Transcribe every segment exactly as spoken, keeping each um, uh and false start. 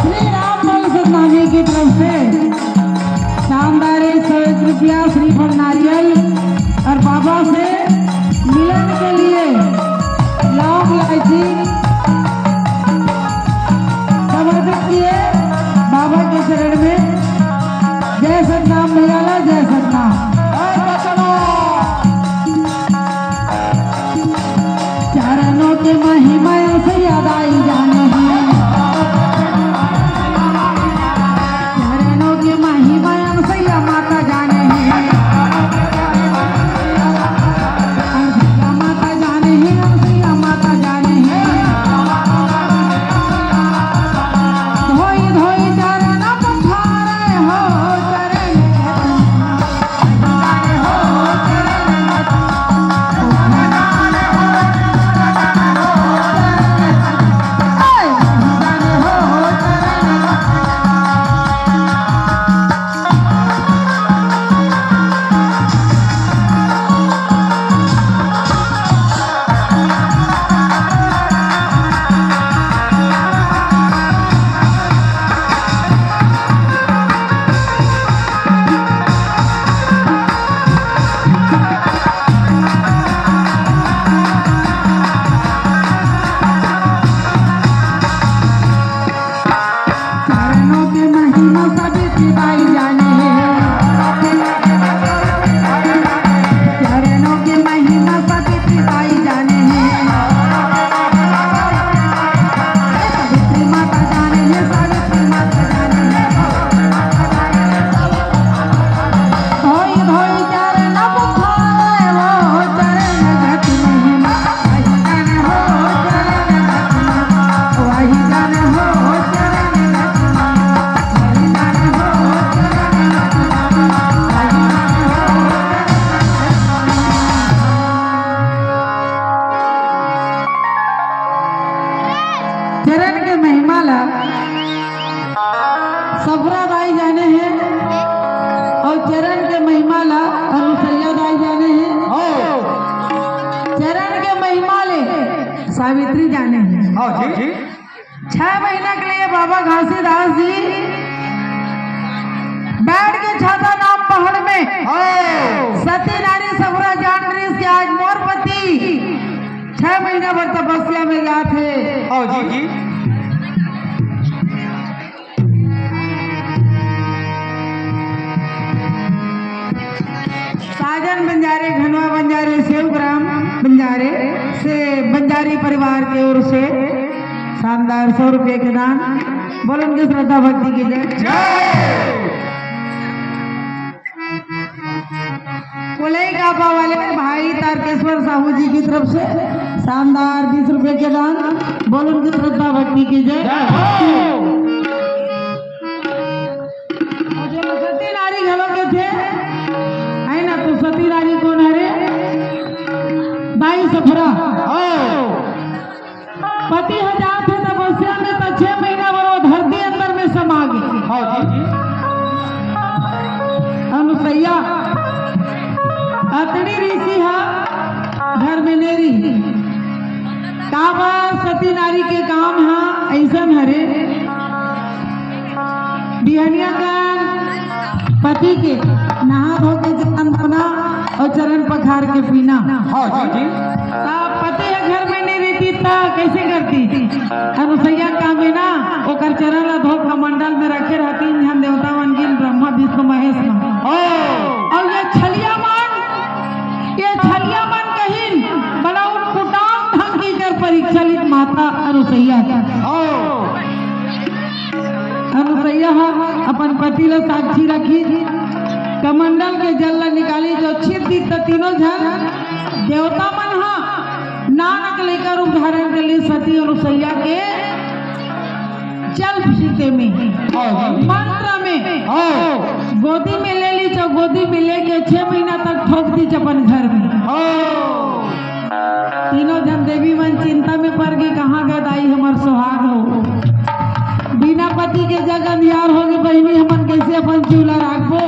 श्री रामफल सतनामी की तरफ से शानदार एक सौ एक रुपया श्रीफल नारियल और बाबा से मिलन के लिए लौंग इलायची समर्पित किए बाबा के चरण में। जय सतनाम भैया ला, जय सतनाम। चरणों के महिमा से याद आई जाने हैं। चरणों के महिमा अनसैया माता जाने हैं। अनसैया माता जाने हैं, अनसैया माता जाने हैं। धोई धोई चरण पखारे हो, चरण चरणों के महिमा सभी पिताई जाने हैं। चरणों के महिमा सभी पिताई जाने हैं। सावित्री माता जाने हैं, सावित्री माता जाने हैं। धोई धोई चरण पखारे हो, चरण गति महिमा। वही जाने हो चरण गति महिमा, वही जाने हो चरण गति महिमा, वही जाने हो चरण गति महिमा, वही जाने हो चरण गति महिमा। चरण के महिमा ला सफरा दाई जाने हे अउ चरण के महिमा ला अनुसैया दाई जाने हे। हाँ। चरण के महिमा ले सावित्री जाने हे। हाँ जी। छह महीना के लिए बाबा घासीदास जी बैठ के छाता नाम पहाड़ में हाँ। सती नारी सफरा जान रही कि आज मोर पति छह महीना भर तपस्या में जात हे। हाँ जी। साजन बंजारे, घनवा बंजारे, सेवग्राम बंजारे से बंजारी परिवार के ओर से शानदार सौ रुपये के दान। बोल उनके श्रद्धा भक्ति की जय। जय। कोलई कापा वाले भाई तारकेश्वर साहू जी की तरफ से शानदार बीस रुपए के दान। बोल उनकी श्रद्धा भक्ति की जय। जय हो। अउ जो सती नारी घलो के थे, है ना, तो सती नारी कोन हरे? दाई सफरा। हाँ। पति ह जात हे तपस्या में, त छह महीना बर वो धरती अंदर में समा गे। हाँ जी। अनुसैया, अतड़ी ऋषि हा घर में नइ रही। काबर सती नारी के काम हा अइसन हरे। बिहनिया का पति के नहा धो के चरण धोना अउ चरण पखार के पीना। हाँ जी। त पति ह घर में नइ रहितिस त कइसे करतिस? अनुसैया काम हे ना, ओकर चरण ला धो कमंडल में रखे रहतिस तीन झन देवता मन गिन, ब्रह्मा विष्णु महेश मन। हाँ। अउ ये छलिया मन, ये छलिया मन कहिन, बड़ा उटपुटांग ढंग की कर परीक्षा लित माता अनुसैया। हाँ। अनुसैया ह अपन पति ल साक्षी रखिस, कमंडल के जल ल निकालिस, जो छित दिस त तीनों झन देवता मन ह नानक लइका रूप धारण कर लिस सती अनुसैया के जल सीते में, हाँ। मंत्र में, हाँ। गोदी में ले लिस, जो गोदी में लेके छह महीना तक ठोक दिस अपन घर में। हाँ। तीनों झन देवी मन चिंता में पड़ गे, कहाँ गे दाई हमर सुहाग हो? बिना पति के जग अंधियार हो गे बहिनी, हमन कइसे अपन जीव ला राखबो?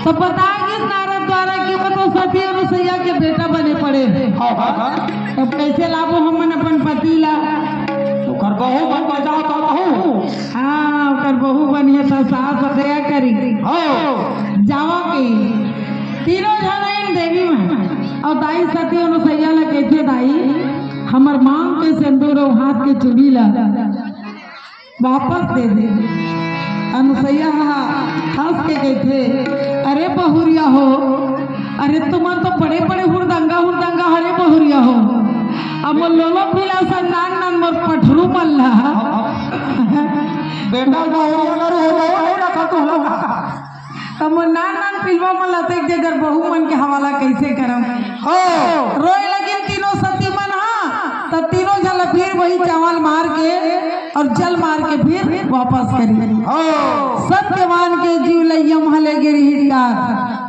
त पता हे कि नारद द्वारा कि वो तो सती अनुसैया के बेटा बने पड़े। हाँ, हाँ, हाँ। तब कइसे लाबो हमन अपन पति ला? ओकर बहू मन बजाओ तो हो। जावा के तीनों झन आइन देवी में। अउ दाई सती अनुसैया ला कहिथे, "दाई, हमर मांग के सिंदूर अउ हाथ के चूड़ी ला वापस दे दे।" अनुसैया ह हंस के कहिथे, "अरे बहुरिया हो, अरे तुमन तो बड़े-बड़े हुरदंगा, हुरदंगा हरे बहुरिया हो। अब मोर लोलो पिला सन नान नान मोर पठरू मन ला।" बेटा बहुरिया ला रो हो, नहीं रखा तू लोग। त मोर नान नान पिलवा मन ला देख जे जर बहू मन के हवाला कइसे करम। हो। रोए लगिन तीनों सती मन हा, त तीनों झन ला फिर वही चावल मार के अउ जल मार के फिर वापस करी। हो। सत्यवान के जीव ल यम ह ले गे रिहिस डार।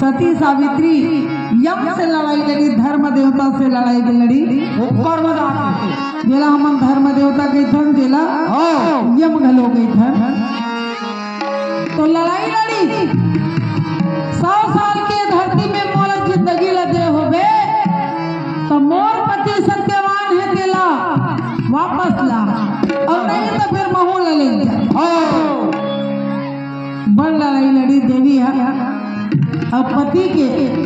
सती सावित्री यम से लड़ाई लड़ी, धर्म देवता से लड़ाई लड़ी। ऊपर में जाके। जेला हमन धर्म देवता कहिथन, जेला हो। यम घलो कहिथन। तो लड़ाई लड़ी, "सौ साल के धरती में मोला जिंदगी ला दे होबे, त मोर पति सत्यवान हे, तेला वापस ला, अउ नहीं त फिर महू ला ले जा।" हो। बड़ लड़ाई लड़ी देवी ह, अउ पति के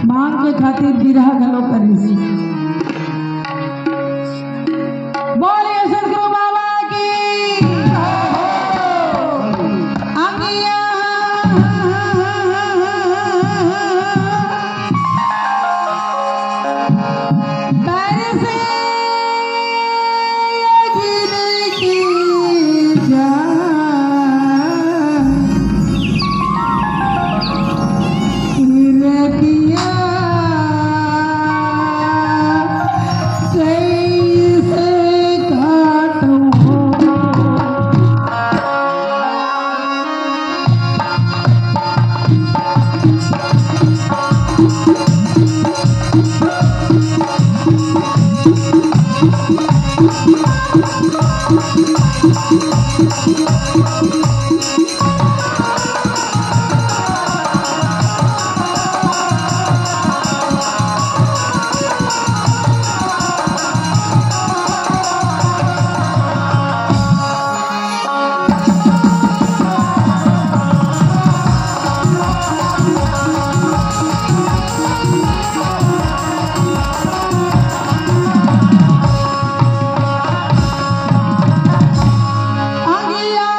मांग के खातिर बिरहा घलो करिस। बोलिए सतगुरु बाबा की। अंगिया पैर से गिर की जा। किरतिया कैसे काटूं? अंगिया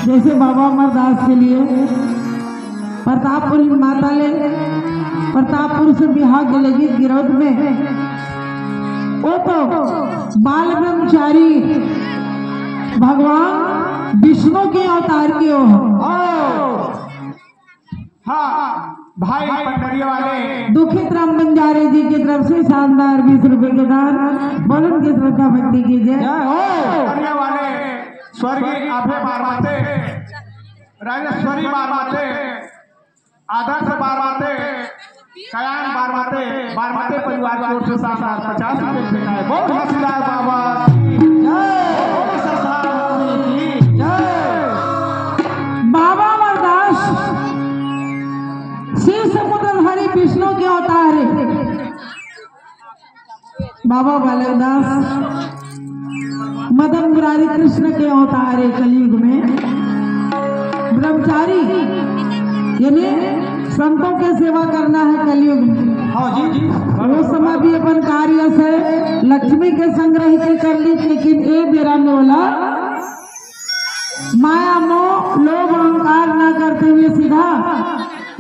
जैसे बाबा अमरदास के लिए प्रतापपुर माता ले, प्रतापपुर से बिहार के लगी गिरौद में, वो तो बाल ब्रह्मचारी भगवान विष्णु के अवतार के हो। हाँ, भाई पंडरिया वाले दुखित राम बंजारे जी की तरफ से शानदार बीस रुपए के दान। बोलन की श्रद्धा भक्ति की जय। जय हो। पंडरिया वाले स्वर्गीय आभे बारमाते, राजेश्वरी बारमाते, आदर्श बारमाते, कयान बारमाते, बारमाते परिवार की ओर से शानदार पचास रुपए भेंट है। बोल घासीदास बाबा की जय, बोल सरदार की जय। बाबा अमरदास शिव समुद्रधारी विष्णु के अवतार है। बाबा बालक दास मदन मुरारी कृष्ण के अवतार है कलयुग में। ब्रह्मचारी यानी संतों के सेवा करना है कलयुग में। हाँ जी, जी। वो समय भी अपन कार्य से लक्ष्मी के संग्रह के कर ली, लेकिन ए बेरा में बोला माया मोह लोभ अहंकार ना करते हुए सीधा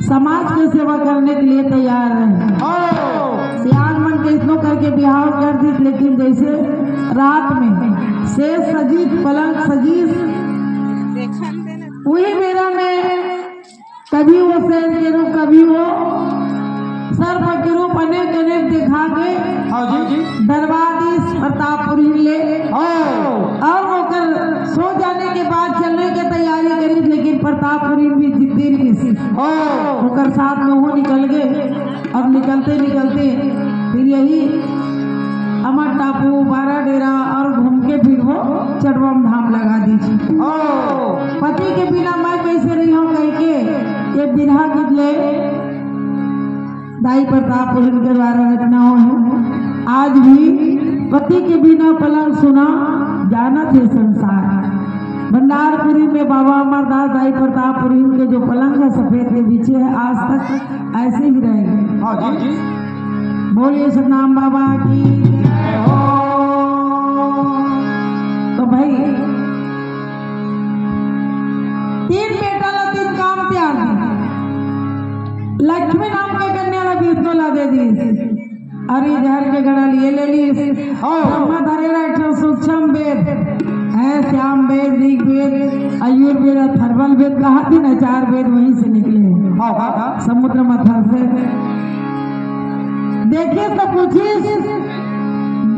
समाज के सेवा करने के लिए तैयार रहे। हाँ। सियान मन के इतनो करके बिहाव कर दी, लेकिन जैसे रात में सेज सजीस पलंग सजीस, वही बेरा में कभी वो सेज के रूप, कभी वो सर्प के रूप, अनेक अनेक दिखा के हाँ जी, जी। डरवा दी प्रतापपुरी ले। हाँ। और ओकर सो जाने के बाद चलने के तैयारी करी, लेकिन प्रतापपुरी भी जिद्दी किसी हाँ। ओकर साथ में वो निकल गए। अब निकलते निकलते फिर यही अमर टापू, बारा डेरा और घूम के फिर वो चटवम धाम लगा दीजिए। हाँ। पति के बिना मैं कैसे रही हूँ कह के ये बिरहा गीत ले दाई प्रताप पुरहिन के द्वारा रचना हो है। आज भी पति के बिना पलंग सुना जानत हे संसार। भंडारपुरी में बाबा अमरदास दाई प्रताप पुरहिन के जो पलंग है सफेद के पीछे है, आज तक ऐसे ही रहेंगे। हाँ जी। बोलिए सतनाम बाबा की जय हो। तो भाई, तीन बेटा ला तीन काम त्याग दी। लक्ष्मी नाम के कन्या ला विष्णु ला दे दी। अरे जहर के गड़ा लिए ले ली। हाँ। ब्रह्मा धरे रहे एक ठो सूक्ष्म वेद है, श्याम वेद, ऋग वेद, आयुर्वेद, अथर्वण वेद कहा थी ना, चार वेद वहीं से निकले। हाँ, हाँ, हाँ। समुद्र मंथन से। देखे तो पूछिस,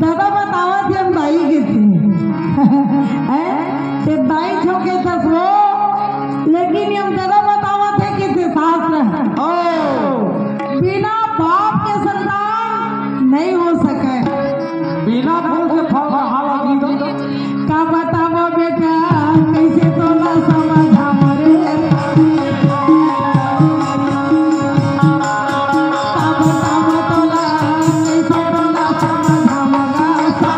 दादा बतावत हे हम दाई के थे। हैं? ते दाई छोके तस वो, लेकिन हम दादा बतावत हे कि ते शास्त्र है। ओ। बिना बाप के संतान नहीं हो सके। बिना फूल के फल कहाँ लगी तो? का बतावा बेटा, कैसे तोला समझावा रे? का बतावा तोला, कैसे तोला समझावा गा?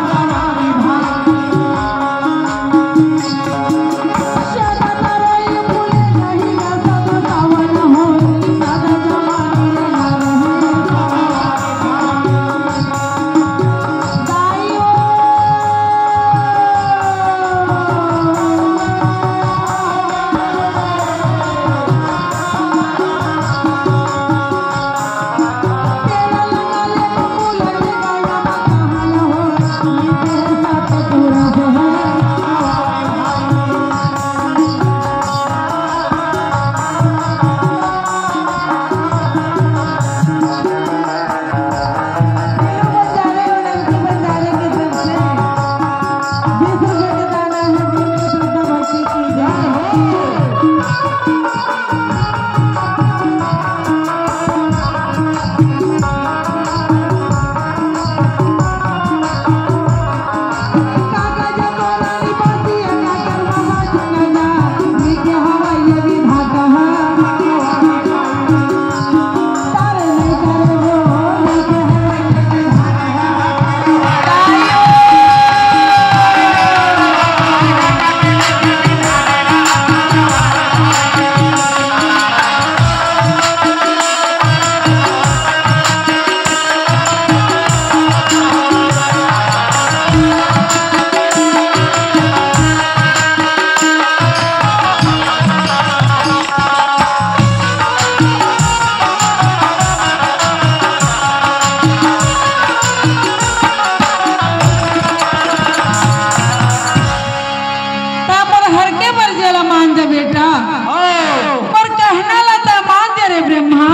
ता मोर हरके बर जेला मान जा बेटा। हाँ। मोर कहना ला ता मान जा रे ब्रह्मा।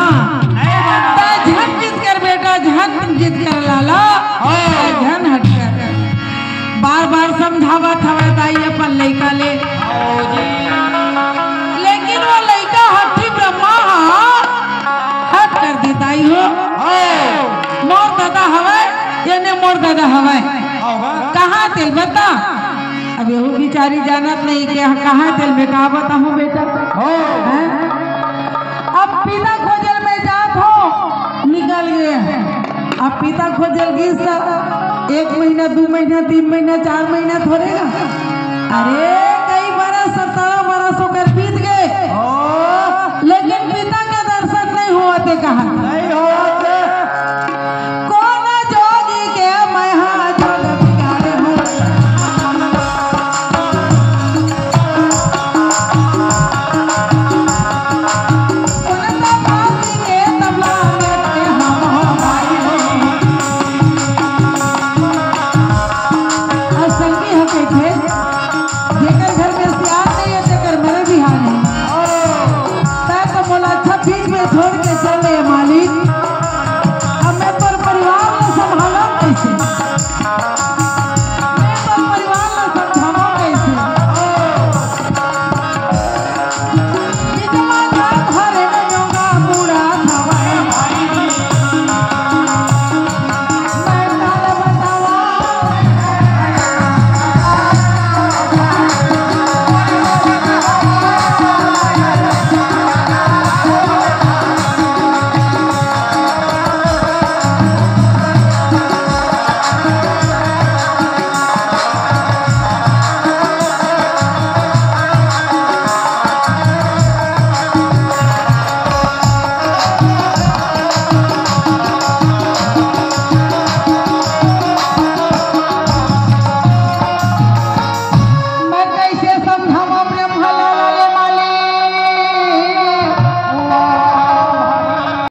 नहीं माना। ता झन जिद कर बेटा, झन जिद कर लाला। हाँ। ता झन हट कर। बार बार समझावत हवय दाई अपन लइका ले। हाँ जी। लेकिन वो लइका हठी ब्रह्मा हा हट कर दे दाई हो। हाँ। मोर ददा हवय, ये ने मोर ददा हवय। हाँ, हाँ। कहाँ तेल बता? अब यहू बिचारी जानत नहीं कि कहाँ तेल में का बताहूँ बेटा। हाँ। हैं? अब पिता खोजल में जात हो, निकल गए। अब पिता खोजल गिस त एक महीना, दू महीना, तीन महीना, चार महीना थोरे ना। अरे, कई बरस, सत्रह बरस ओकर बीत गए। हाँ। लेकिन पिता के दर्शन नहीं होवत हे कहा। नहीं होवत।